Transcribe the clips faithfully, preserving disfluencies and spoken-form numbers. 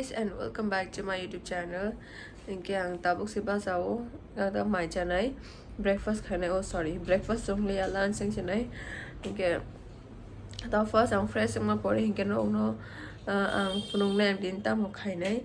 Guys, and welcome back to my YouTube channel. Hinkhe ang tabuk se bachao, da mai chanai, breakfast khainai, oh sorry, breakfast wngya, lunch wng sinai. Hinkhe ta first ang fresh wngma pore hinkhe no, uh, ang phunuknai, ang din tamo khainai.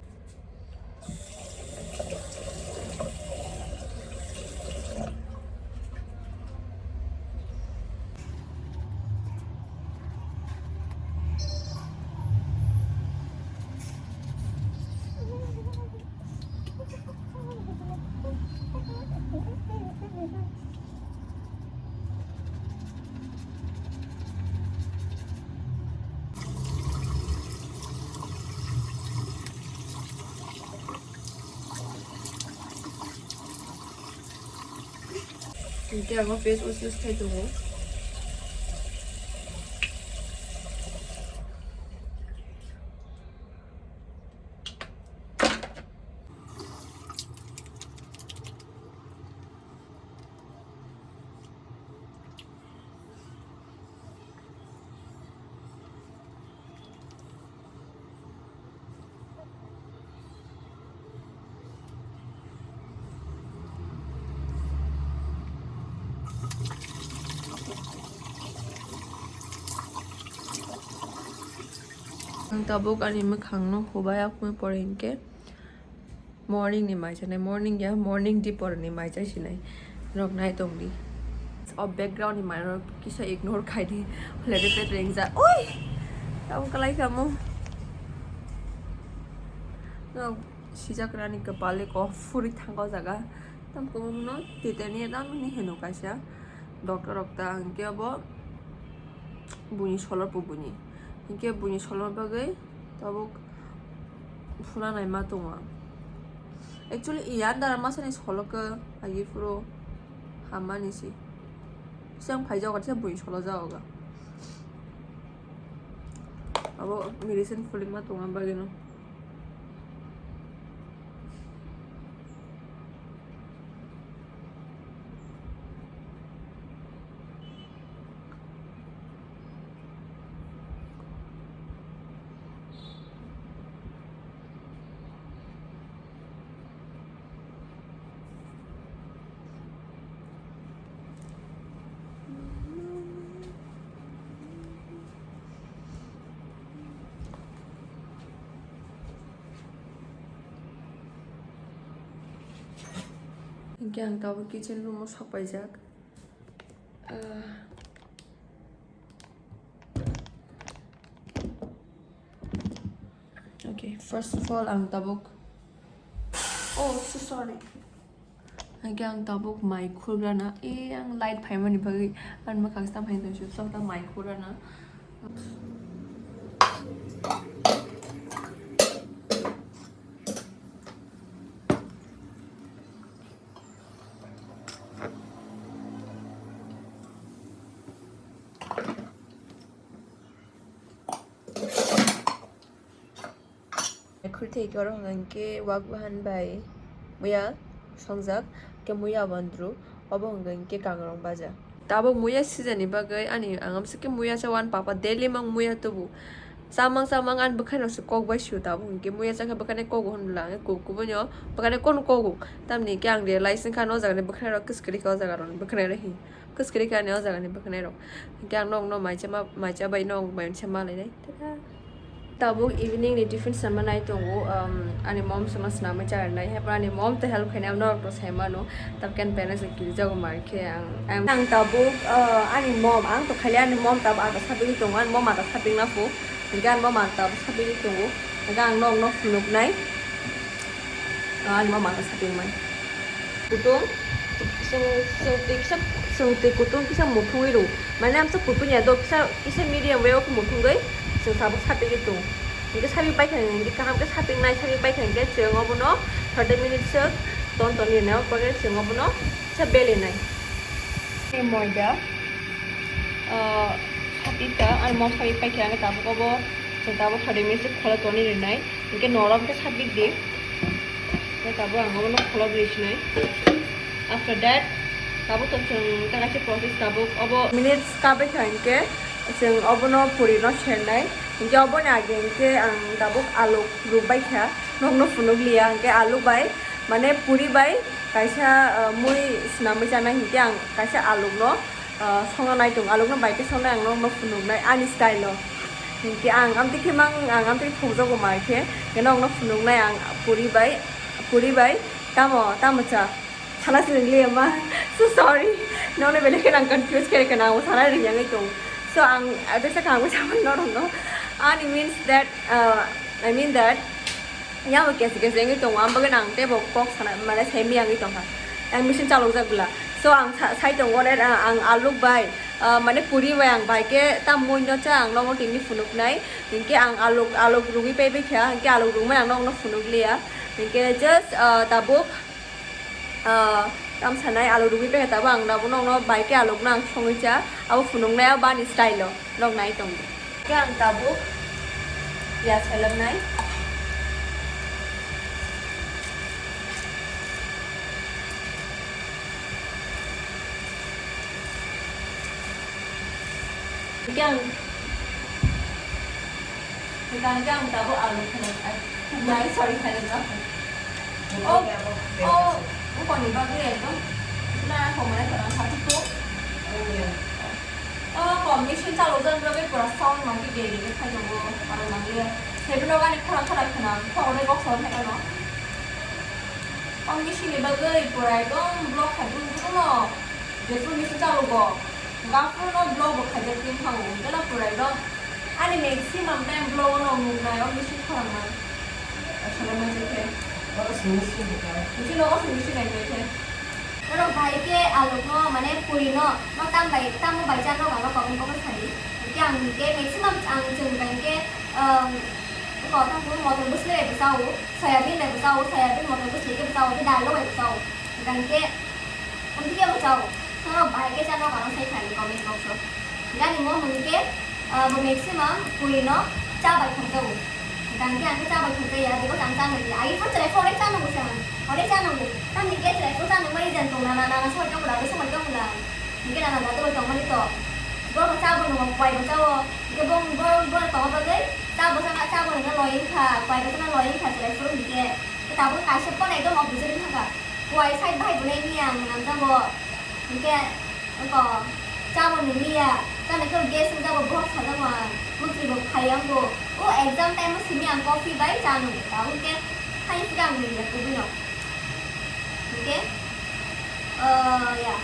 Hinkhe ang o face wash use khai tongo. Ang tabuk ani mwkhangno hubai, aboni pore hinkhe morning ni mai chanai, morning ya, morning dipor ni mai chai sinai. Norok nai tongdi. O background ni mai rok kisa ignore khaidi. Lede pet ringja. Oi! Tamo kalai kamo. No, sijak rani kapale ko furi thango jaga. Tam ko no titani tam ni heno kaisa. Doctor rok ta hinkhe abo buini solor po buini. Hinkhe buini solor bagwi tabuk phura naima tongo. Actually, iya dara masani solo khe agi phuru hammani si. Siyang phaijago, kisa buini solo jago. Abo medicine phulima tongo bagino. Hinkhe ang tabuk kitchen room o sok paijak. Ah. Okay, first of all, ang tabuk, oh, so sorry. Hinkhe ang tabuk mai khulrana, eh, ang light phaimani bagwi ang mwkhang stam hai tongsi, sok ta mai khulrana. Khulthai khe oro hwnka hinkhe wak bahan bai muya songjak, khe muya bandru, obo hwnka hinkhe kangrong baja. Tabuk muya sijani bagwi ani ang amsa khe muya cha wan papa daily mang muya tubu. Chamang chamang ani bwkhairokse kok bai sio tabuk hinkhe muya chakhe bwkhaino kogo hwnbwla ang kok kubuino bwkhaino kono kogo. Tamni hinkhe ang realize wngkha no jagani bwkhairok kwskwrwi khe o jagarokni bwkhairok hi. Kwskwrwi khe ani o jagani bwkhwnairok. Hinkhe ang nokno maicha ma-, maicha bai nok bai se ma lainai. Tada! Tabuk evening ni tiffin sama nai tongo, um, ani mom sama swnamwi cha rwnai. Haiphano ani mom tei help khainai, ang norokno sai mano. Tabuk ani parents rok kirijago mar khe ang, ang, ang tabuk, uh, ani mom, ang to khali ani mom tabuk ata sapigwi tongo, ani mom ata sapikna pho. Hinkhe ani mom ata tabuk sapigwi tongo. Hinkhe ang nokno phunuknai. Ah, ani mom ata sapikmani. Kutung, chwng, chwng twi kisa, chwng twi kutung kisa muthungwi rw. Mane amsa kutung ya do kisa, kisa medium way o muthungwi chwng tabuk sapigwi tongo. Hinkhe sapik paikha hinkhe kaham khe sapiknai, sapik paikha hinkhe chwng obono thirty minutes swk ton ton rinai, o bagwi chwng obono kisa belinai. Tei moida, ah, sapikha, ani mom sapik paikha hinkhe tabuk obo chwng tabuk thirty minutes kholo tonwi rinai. Hinkhe norok khe sapik di. Khe tabuk ang obono kholobwi sinai. After that, tabuk to chwng ta kaisa process tabuk obo minutes kabai kha hinkhe chwng obono puri no sernai. Hinkhe oboni age hinkhe ang tabuk aluk rukbai kha, nokno phunukliya, hinkhe aluk bai, mane puri bai kaisa, ah, mui swnamwi chanai, hinkhe ang kaisa alukno, ah, songna naitung, alukno bai khe songnai ang nokno phunuknai ani style o. Hinkhe ang amtwi khe mang, ang amtwi thokjago ma khe, hinkhe nokno phunuknai ang puri bai, puri bai, tamo, tamo cha. Sana swrwngli ma. So sorry. Nokno belai kheno ang confuse khe khe nang sana ringyangwi tong. So ang, ah, tesa kangwi sama norokno. Ani means that, uh, I mean that, yamo kesi kesi wngwi tongo. Ang bagwi ang teibo kok sana mane semi wngwi tongkha. Ang machine chalokjak bwla. So ang sa-, sai tongo ne, ah, ang aluk bai, ah, mane puri bai ang bai khe ta mui no cha ang nokno tini phunuknai. Hinkhe ang aluk, aluk rugwi paibai kha. Hinkhe aluk rugmani ang nokno phunukliya. Hinkhe just, ah, tabuk Ah, tam sanai alu rugwi pekha tabuk ang tabuk nokno bai khe alukno ang songwi cha, abo phunuknai abo ani style o, nok nai tong di. Khe ang tabuk piyaj khailaknai. Khe ang Hwnkhe ang tabuk alu khwlwng, ai, khwlwng, sorry, khwlwng no. Oh, oh, buphangni bagwi ekdom na hwnmani khwlwng sathi kho. Oh, combination chalokjak bagwi pura sound nangkhe gege gege khaijago, aro nangya. Teibo nogo ani khorang khorang khwnam, khorang box o khaikhe no. Combination ni bagwi pura ekdom block khai brum brum no. Jephru machine chalogo, gaphru no block bo khaijak twi phango, hwnkhe no pura ekdom ani maximum time block no nuknai o machine khorang man. Asole machine khe. Oro simi simi kha. Machine no o simi simi nai khe. Norok bahai khe aluk no mane puri no, no tam bai, tamo bai cha no ba no comment comment sadi. Hwnkhe ang hwnkhe maximum ang chwng bai khe, um, ko tamo motor bwsle bai bwsao, soyabin bai bwsao, soyabin motor bwsle khe bwsao, khe dal no bai bwsao. Hwnkhe Amtwi khe bwsao, norok bahai khe cha norok ano sai khlai comment box o. Gani mo hwn khe, ah, bo maximum puri no cha bai khangjago. Hwnkhe ang khe cha bai khangja ya, because ang cha nang ya. Agi phano chwrai phano cha nango se ang. Hwnwi cha nango. Tamni khe chwrai phano cha nangmani jan tong nana, nana somoi tong la, somoi tong la. Hwnkhe nana da tongmani to. Bo cha bo nwngo, kwai bo cha o. Hwnkhe bo, bo, bo tongma bagwi cha bo cha, cha bo nwngo loi wngkha, kwai bo cha loi wngkha chwrai phano hwnkhe. Tabuk kaisa phano ekdom opposite wngkha. Kuai side bahai bo nai mia ang nangjago. Hwnkhe oko chabo nungya. Chana khe gas wngjago, bohok sajago ang. Mukti bo khai ang bo. O exam time o simi ang coffee bai cha nung. Tabuk khe hai sika ang nungya kubui no. Hwnkhe, ah, ya.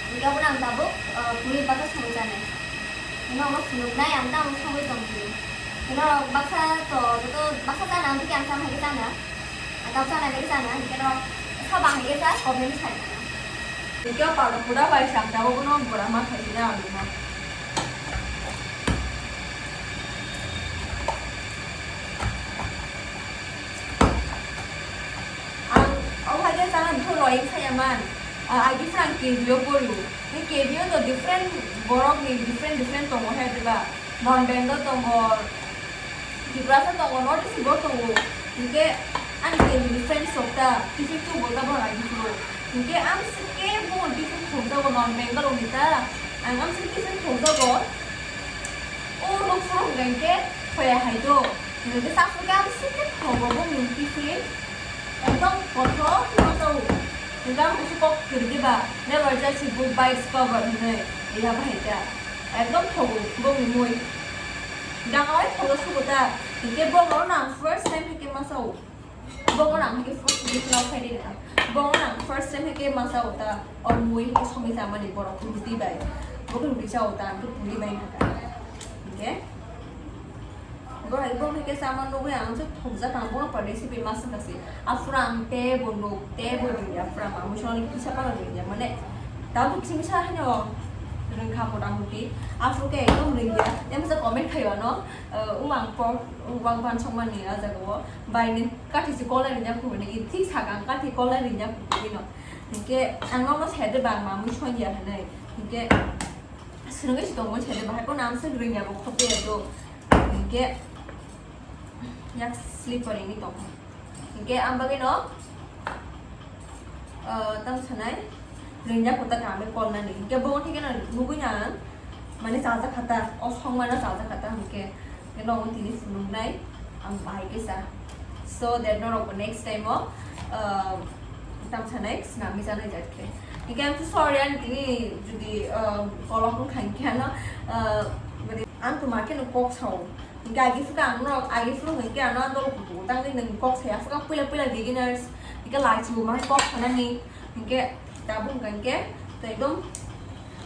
Hwnkhe abono ang tabuk, ah, puri baksa songwi chanai. Hwnkhe omo phunuknai ang tamo songwi tongphuru. Hwnkhe norok baksa to, joto baksa chana, hwnkhe ang chama hai khe chana. Ang tabuk chana hai khe chana, hwnkhe norok sa bahai khe cha, comment sai. Hwnkhe o palo pura bai sa ang tabuk bono bora ma khai sina ang no. Ang o hai khe chana bwkha loi saya man. Ah, agi phrang K B O pori. Ni K B O to different borok ni different different tongo hai diba. Non Bengal tongo, Tiprasa tongo, North East bo tongo. Hwnkhe ani K B O ni friends rok ta, tiffin tu bo ta borok agi phuru. Hwnkhe ang se kebo tiffin thokjago non Bengal ni ta. Ang ang se tiffin thokjago. O nokphuru hwnkhe khoya hai do. Hwnkhe ta phuru ang se khe thogo bo ni tiffin. Ekdom kothok khe ma chao. Hwnkhe ang kusu kok kwrwi diba, never judge a book by its cover hwnwi. Iya bahai ta. Ekdom thogo bongni mui. Gana oi thogo sugo ta. Hwnkhe bono ang first time hwnkhe ma chao. Bono ang hwnkhe first time ma chao khaidi na. Bono ang first time hwnkhe ma chao ta. O mui hwnkhe somoi chamani borok roti bai. Bo roti chao ta, ang khe puri bai hwnkha. Hwnkhe Borai, bono khe sama nugui ang se thokjak ang bono pore recipe ma swngkha se. Aphuru ang teibo nuk, teibo rwngya, aphuru ang mamui songni kisa phano rwngya. Mane, tabuk kisa misa haino rwngkha mota muti. Aphuru khe ekdom rwngya. Yang masa comment khaio ano, eh, umang por, umang ban songmani a jaga o. Bai ni kathi se kolai rwngya khumani, i thik saka ang kathi kolai rwngya khumani no. Hinkhe ang nono sede bang mamui songya hinui. Hinkhe Swrwngwi se tongmani sade bahai pono ang swk rwngya bo khopya do. Hinkhe yak slipper ini tongkha. Hinkhe ang bagwi no, ah, tamo sanai rwngya kota kami kolnani. Hinkhe bo thikeno nugui na ang Mane chajak kha ta, o songmano chajak kha ta, hwnkhe, hwnkhe nogo tini phunuknai ang bahai khe sa. So that norok next time o, uh, tam sanai swnamwi chanai jat khe. Hwnkhe I'm so sorry, ani tini jodi, uh, kolok wngkha hwnkhe ano, uh, mane ang to ma kheno kok sao. Hwnkhe agi phuru ang no, agi phuru hwnkhe ano ang dol kuku tangwi nwng kok saya phuru puila puila beginners, hwnkhe laichi bo ma kok sanani, hwnkhe tabuk hwnkhe to ekdom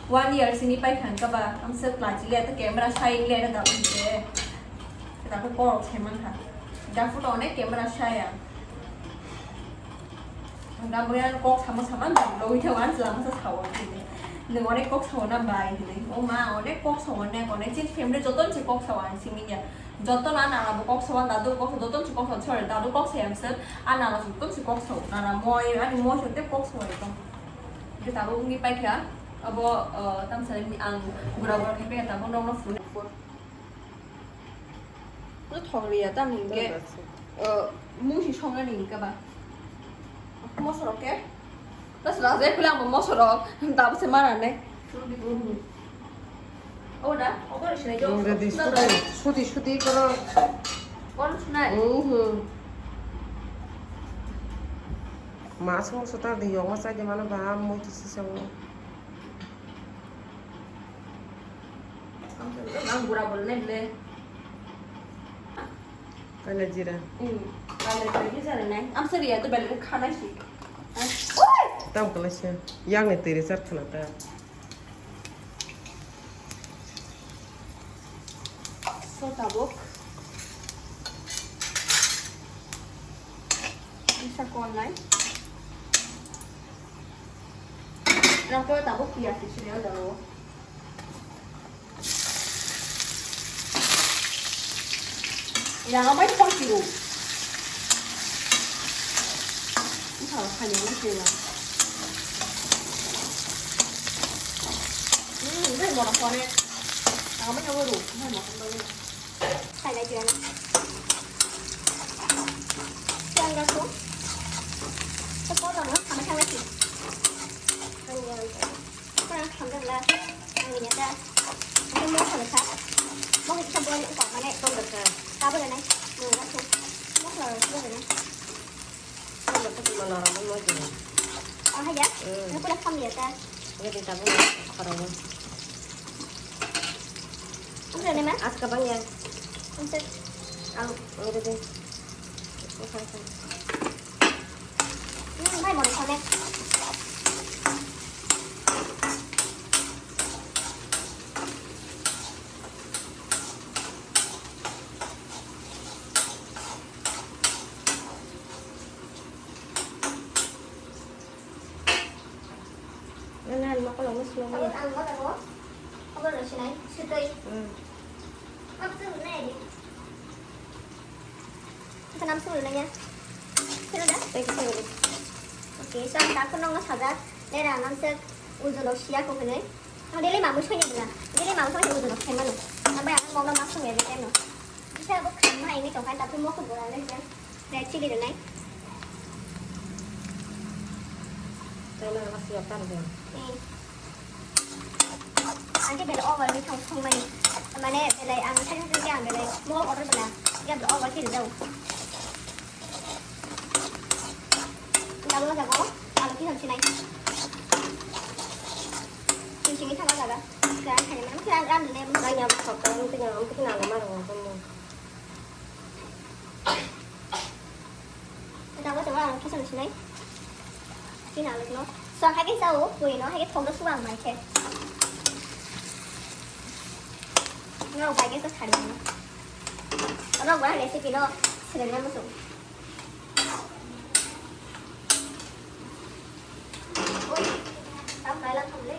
One year sini paikha hwnkhe ba, ang se plastic le, ata camera shy le, ata dabo hwnkhe. Ata ko korok se mankha. Da photo onek camera shy ang. Ang da boya kok sama sama da logi thawan sela masa sawo hwnkhe. Nwng onek kok sawo na bai hwnkhe. O ma, onek kok sawo ne, onek chini family joto se kok sawo ang simi ya. Joto na nana bo kok sawo, dadu kok sawo, joto se kok sawo, sorry, dadu kok sawo ang se, a nana joto se kok sawo, nana moi, ani moi se te kok sawo ekdom. Hwnkhe tabuk wngwi paikha. Abo, uh, tamsa ang gura gura khe pekha tamo nokno phunuk. No thok riya tamni hwnkhe, uh, mungsi songnani hwnkhe ba. Mosoro khe. Plus raja phila mo mosoro. Dabo se mana ne. Oda, obo rw sinai jo. Ready, sudi, sudi, sudi koro. Koro sunai. Mhm. Mas mo sota di yong sa di mana ba mo tu si sa mo. Ang gura bol nai le. Kala jira. Hmm. Kala jira ni jara nai. Am sari ya to bel khana si. Tam kala si. Yang ni tiri sar khana ta. So tabuk. Bisa kon nai. Rang ko tabuk piyas di sini ada lo. Ila ngabai thon kiru. Ini salah kali mana sih lah. Hmm, ini mau nak konek. Ngabai ngabai ru, ini mau konek. Sai lai jana. Siang dah tu. Sekolah mana? Sama sama sih. Ayo. Kora khamjak la, ang ni ta. Ang mo sa sa. Mo sa bo ni ko mane ton da ka. Ka ba na. Mo na so. Mo sa so na. Mo sa ko ma la mo mo ji. Ah ya. Mo ko la kham ya ta. Ni ta bo khara mo. Ang ne ma? As ka bang ya. Ang sa. Ang ni de. Mo sa sa. Hmm, hai mori konek. Nana, ang makolok no sinai. Ang makolok no sinai, sutoi. Hmm. Ang sutoi. Ito nam sulu na ya. Sulu da? Thank you, thank you. Okay, so ang takon nong sajak. Lera ang ang sek ujo lo siya ko kene. Ang dili mamu sanya bela. Dili mamu sanya ujo lo kemano. Ang bayang ang mong na masung ya bete no. Bisa ko kama ini tong kan tapi mo ko bola le ya. Red chili rinai. Tei no mas yok tan de. Eh. Ang khe belai over ni thong thong mani. Mane belai ang thani thani ang belai mo order bela. Ya belai over khe rijao. Jago jago. Alu khe thang sinai. Sing sing thang jaga. Kran thani mane kran ram ne. Ranya sok kran khe na am khe na ma ro. Tabuk tabuk ang kisa sinai. Chini aluk no. So, hai khe sao, pui no, hai khe thok no suang mai khe. No, bai khe sa thani no. Ano ba recipe no, sila na musu. Oi, tam bai la thum le.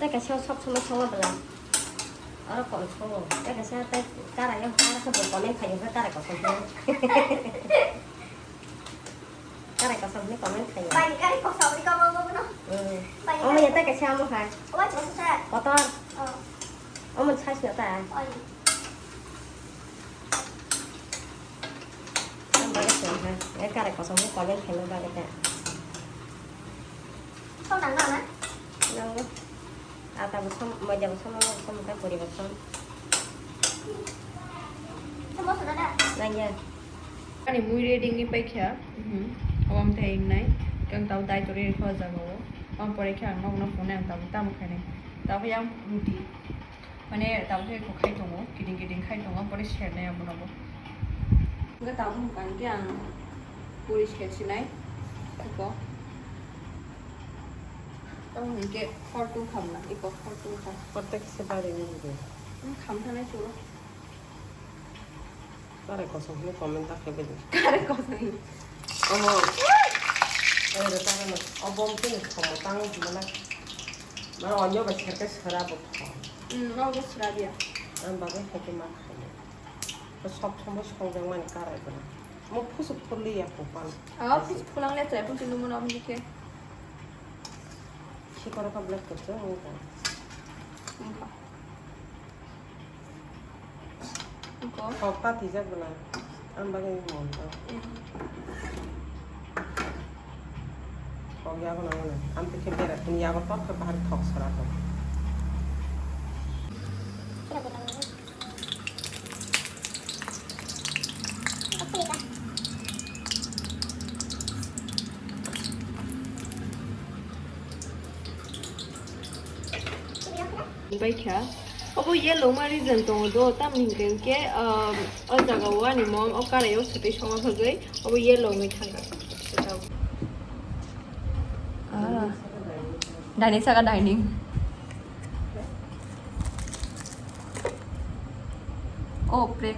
Tei kaisa sok somoi songo bwla. Oro kom songo. Tei kaisa tei kara yang kara khe bo comment khayo khe kara kosom hwnwi. Kara kosom hwnwi comment khayo. Bai kara kosom hwnwi comment bono. Hmm. Bai. Omo ya tei kaisa amo hai. Omo chwla sa. Kotor. Oh. Omo size no ta. Oi. Ang bagwi song ha. Ai kara kosom hwnwi comment khaima bagwi ta. Nango. Ata bo som, moida bo som, som ta pori bo som. Nangya. Ani mui ready wngwi paikha. Mhm. Obo amthai wngnai. Khe ang tabuk dai torwi rikha o jaga o. Omo pore khe ang nokno phunai, ang tabuk tamo khainai. Tabuk yang ruti. Mane tabuk khe kok khai tongo, kiting kiting khai tongo, pore sernai abono bo. Hwnkhe tabuk hwnkha hwnkhe ang puri sersinai. Iko. Tabuk hwnkhe khortung khamna, iko khortung kha. Kotek se bari ni bo. Hmm, khamthanai chwlo. Kare kosong hwnwi comment ta khaibadi. Kare kosong hwnwi. Omo. Ere kare no. Obo mtini khomo tang mana. Mana onyo ba serke sera bo tho. Hmm, obo sera dia. Ang bagwi haikhe ma khainai. Sob somoi songjak mani karai bono. Mo phusuk phurli ya kopal. Ah, phusuk phulang le trai phusuk numo no mike. Sikoro ka black kurcho wngkha. Wngkha. Wngkha. Kok ta tijak bwla. Ang bagwi mon to. Hmm. Kok yago nang nang. Ang tikhe berak pun yago tok khe bahar thok sora to. Baikha. Obo yellow ma reason tongo do, tamni hinkhe, um, o jaga o ani mom o karai o swtwi songma bagwi obo yellow wngwi thangkha. Ah. Dining saka dining. Oh, break.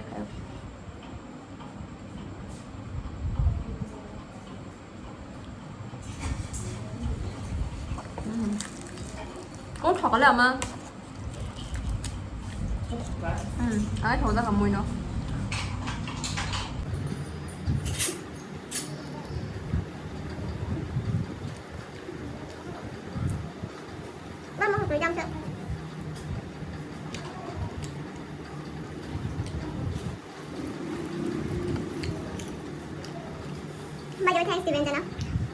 Hmm. Kok thokole ama. Hmm, ai thok da kamui no. Mama hotoi jam se. By the way, thanks Divyajana,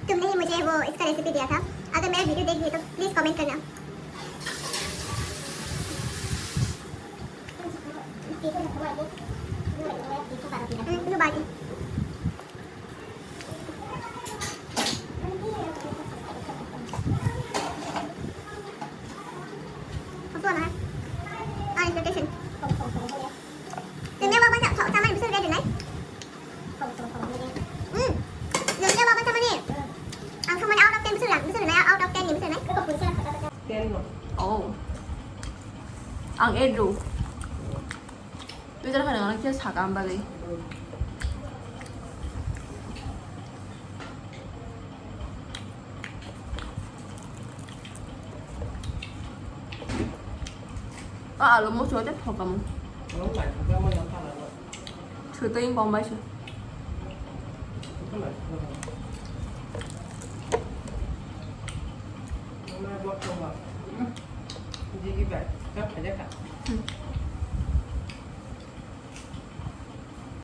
तुमने ही मुझे वो इसका रेसिपी दिया था। अगर मेरा वीडियो देख रही है तो प्लीज कमेंट करना। हम्म, दो बाल्टी। Kasuan ha? Ah, expectation. Dunia baba tak tak sama ni besar dia denai. Hmm. Dunia baba sama ni. Ang sama ni out of ten besar lah, besar denai out of ten ni besar denai. Oh. Ang eight do. Twitter khana ngana khe saka ang bagwi. A alo moso de thokam. Sutoi bombai se. Hmm.